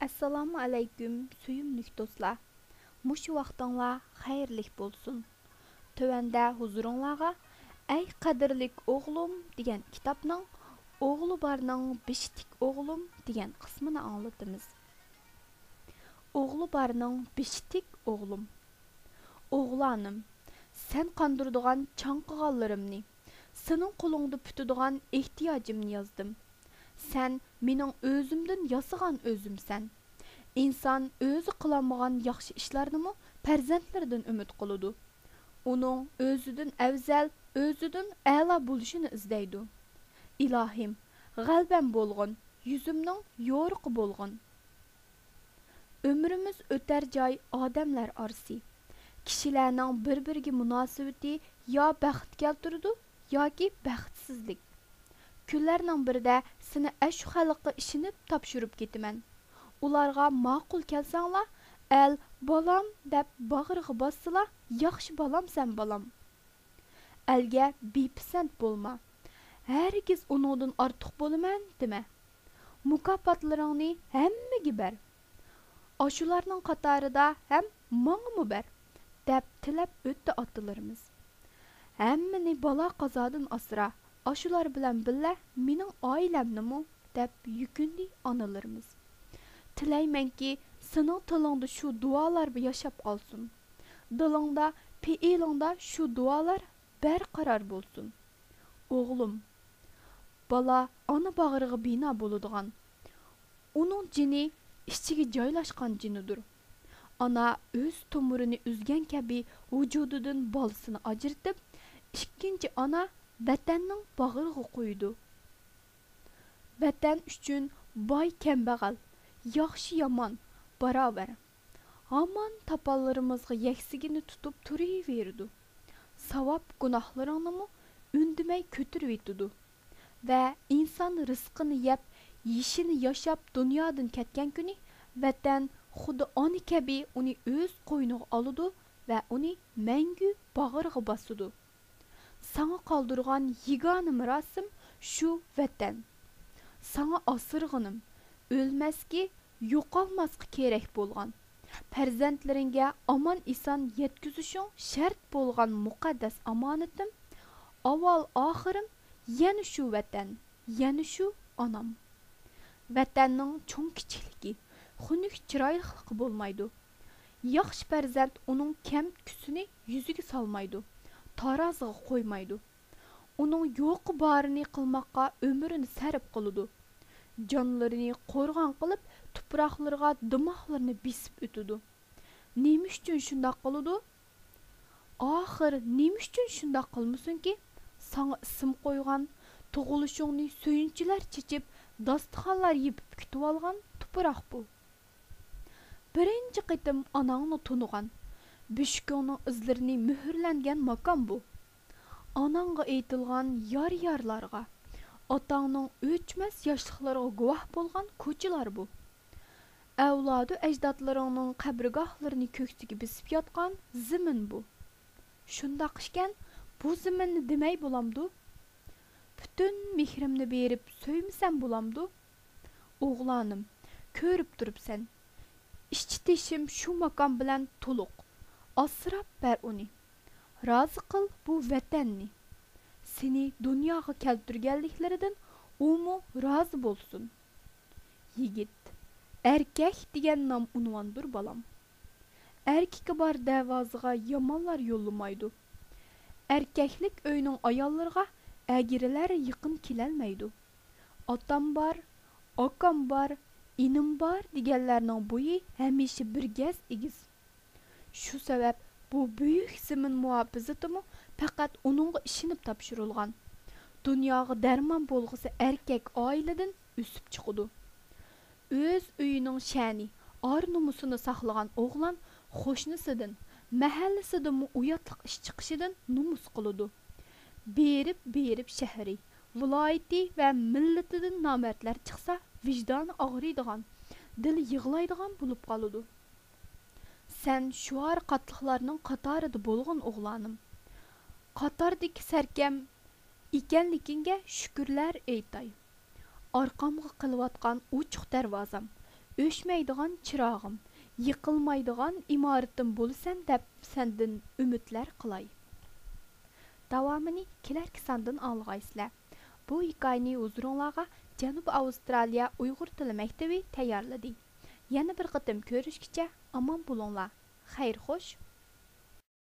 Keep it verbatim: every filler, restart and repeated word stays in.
ئەسسالامۇ ئەلەيكۇم، سۆيۈملۈك دوستلار. مۇشۇ ۋاقتىڭلار خەيرلىك بولسۇن. تۆۋەندە ھۇزۇرۇڭلارغا ئەي قەدىرلىك ئوغلۇم دېگەن كىتابنىڭ ئوغلى بارنىڭ بېشى تىك ئوغلۇم دېگەن قىسمىنى ئاڭلىتىمىز. ئوغلى بارنىڭ بېشى تىك ئوغلۇم. ئوغلانىم، سەن قاندۇرىدىغان چاڭقىغانلىرىمنى، سېنىڭ قولۇڭدا پۈتىدىغان ئېھتىياجىمنى يازدىم. سەن مېنىڭ ئۆزۈمدىن ياسىغان ئۆزۈمسەن. ئىنسان ئۆزى قىلالمىغان ياخشى ئىشلارنىمۇ پەرزەنتلىرىدىن ئۈمىد قىلىدۇ. ئۇنىڭ ئۆزىدىن ئەۋزەل، ئۆزىدىن ئەلا بولۇشىنى ئىزدەيدۇ. ئىلاھىم، غەلىبەم بولغىن، يۈزۈمنىڭ يورۇقى بولغىن. ئۆمرىمىز ئۆتەر جاي ئادەملەر ئارىسى. كىشىلەرنىڭ بىر-بىرىگە مۇناسىۋىتى يا بەخت كەلتۈرىدۇ، ياكى بەختسىزلىك. كۈنلەرنىڭ بىرىدە سېنى ئەشۇ خەلققە ئىشىنىپ تاپشۇرۇپ كېتىمەن. ئۇلارغا ماقۇل كەلسەڭلار، ئەل «بالام» دەپ باغرىغا باسسىلا، «ياخشى بالامسەن، بالام.» ئەلگە بىپىسەنت بولما. ھەرگىز «ئۇنىڭدىن ئارتۇق بولىمەن» دېمە. مۇكاپاتلىرىڭنى ھەممىگە بەر. «ئاشۇلارنىڭ قاتارىدا ھەم ماڭىمۇ بەر» دەپ تىلەپ ئۆتتى ئاتىلىرىمىز. «ھەممىنى بالا-قازادىن ئاسرا، ئاشۇلار بىلەن بىللە مېنىڭ ئائىلەمنىمۇ» دەپ يۈكۈندى ئانىلىرىمىز. تىلەيمەنكى، سېنىڭ تىلىڭدا شۇ دۇئالار ياشاپ قالسۇن. دىلىڭدا، پېئىلىڭدا شۇ دۇئالار بەرقارار بولسۇن. ئوغلۇم، بالا ئانا باغرىغا بىنا بولىدىغان، ئۇنىڭ جېنى ئىچىگە جايلاشقان جېنىدۇر. ئانا ئۆز تومۇرىنى ئۈزگەن كەبى ۋۇجۇدىدىن بالىسىنى ئاجرىتىپ، ئىككىنچى ئانا ۋەتەننىڭ باغرىغا قويىدۇ. ۋەتەن ئۈچۈن باي-كەمبەغەل، ياخشى-يامان باراۋەر. ھامان تاپانلىرىمىزغا يەكسىگىنى تۇتۇپ تۇرۇۋېرىدۇ. ساۋاب گۇناھلىرىڭنىمۇ ئۈندىمەي كۆتۈرۈۋېتىدۇ. ۋە ئىنسان رىزقىنى يەپ، يېشىنى ياشاپ دۇنيادىن كەتكەن كۈنى، ۋەتەن خۇددى ئانا كەبى ئۇنى ئۆز قوينىغا ئالىدۇ ۋە ئۇنى مەڭگۈ باغرىغا باسىدۇ. ساڭا قالدۇرغان يېگانە مىراسىم شۇ ۋەتەن. ساڭا ئاسرىغىنىم، ئۆلمەسكى، يوقالماسقا كېرەك بولغان، پەرزەنتلىرىڭگە ئامان-ئېسان يەتكۈزۈشۈڭ شەرت بولغان مۇقەددەس ئامانىتىم، ئاۋۋال-ئاخىرىم يەنە شۇ ۋەتەن، يەنە شۇ ئانام. ۋەتەننىڭ چوڭ-كىچىكلىكى، خۇنۈك چىرايلىقلىقى بولمايدۇ. ياخشى پەرزەنت ئۇنىڭ كەمتۈكىسىنى يۈزىگە سالمايدۇ، تارازىغا قويمايدۇ. ئۇنىڭ يوقى بارىنى قىلماققا ئۆمرىنى سەرپ قىلىدۇ. جانلىرىنى قورغان قىلىپ، تۇپراقلىرىغا دىماقلىرىنى بېسىپ ئۆتىدۇ. نېمە ئۈچۈن شۇنداق قىلىدۇ؟ ئاخىر نېمە ئۈچۈن شۇنداق قىلمىسۇنكى؟ ساڭا ئىسىم قويغان، تۇغۇلۇشۇڭنى سۆيۈنچلەر چېچىپ، داستىخانلار يېپىپ كۈتۈۋالغان تۇپراق بۇ. بىرىنچى قېتىم ئاناڭنى تونۇغان، بۆشۈكۈڭنىڭ ئىزلىرىنى مۆھۈرلەنگەن ماكان بۇ. ئاناڭغا ئېيتىلغان يار-يارلارغا، ئاتاڭنىڭ ئۆچمەس ياشلىقلىرىغا گۇۋاھ بولغان كوچىلار بۇ. ئەۋلادۇ ئەجدادلىرىڭنىڭ قەبرىگاھلىرىنى كۆكسىگە بېسىپ ياتقان زېمىن بۇ. شۇنداق ئىكەن، بۇ زېمىننى دېمەي بولامدۇ؟ پۈتۈن مېھرىمنى بېرىپ سۆيمىسەم بولامدۇ؟ ئوغلانىم، كۆرۈپ تۇرۇپسەن، ئىچى-تېشىم شۇ ماكان بىلەن تولۇق. ئاسراپ بەر ئۇنى. رازى قىل بۇ ۋەتەننى. سېنى دۇنياغا كەلتۈرگەنلىكلىرىدىن ئۇمۇ رازى بولسۇن. يىگىت، ئەركەك دېگەن نام-ئۇنۋاندۇر، بالام. ئەركىكى بار دەرۋازىغا يامانلار يوللىمايدۇ. ئەركەكلىك ئۆينىڭ ئاياللىرىغا ئەگرىلەر يېقىن كېلەلمەيدۇ. ئاتام بار، ئاكام بار، ئىنىم بار دېگەنلەرنىڭ بويى ھەمىشە بىر گەز ئېگىز. شۇ سەۋەب بۇ بۈيۈك زېمىن مۇھاپىزىتىمۇ پەقەت ئۇنىڭغا ئىشىنىپ تاپشۇرۇلغان. دۇنياغا دەرمان بولغۇسى ئەركەك ئائىلىدىن ئۆسۈپ چىقىدۇ. ئۆز ئۆيىنىڭ شەنى، ئار-نومۇسىنى ساقلىغان ئوغلان قوشنىسىدىن، مەھەللىسىدىنمۇ ئۇياتلىق ئىش چىقىشىدىن نومۇس قىلىدۇ. بېرىپ-بېرىپ شەھىرى، ۋىلايىتى ۋە مىللىتىدىن نامەردلەر چىقسا، ۋىجدانى ئاغرىيدىغان، دىلى يىغلايدىغان بولۇپ قالىدۇ. سەن شۇ ئارقاتلىقلارنىڭ قاتارىدا بولغىن، ئوغلانىم. قاتاردىكى سەركەم ئىكەنلىكىڭگە شۈكۈرلەر ئېيتاي. ئارقامغا قىلىۋاتقان ئوچۇق دەرۋازام، ئۆچمەيدىغان چىراغىم، يىقىلمايدىغان ئىمارىتىم بولىسەن دەپ سەندىن ئۈمىدلەر قىلاي. داۋامىنى كېلەركى ساندىن ئاڭلىغايسىلەر. بۇ ھېكايىنى ھۇزۇرۇڭلارغا جەنۇبىي ئاۋسترالىيە ئۇيغۇر تىلى مەكتىۋى تەييارلىدى. يەنە بىر قېتىم كۆرۈشكىچە ئامان بولۇڭلار. خەير خوش،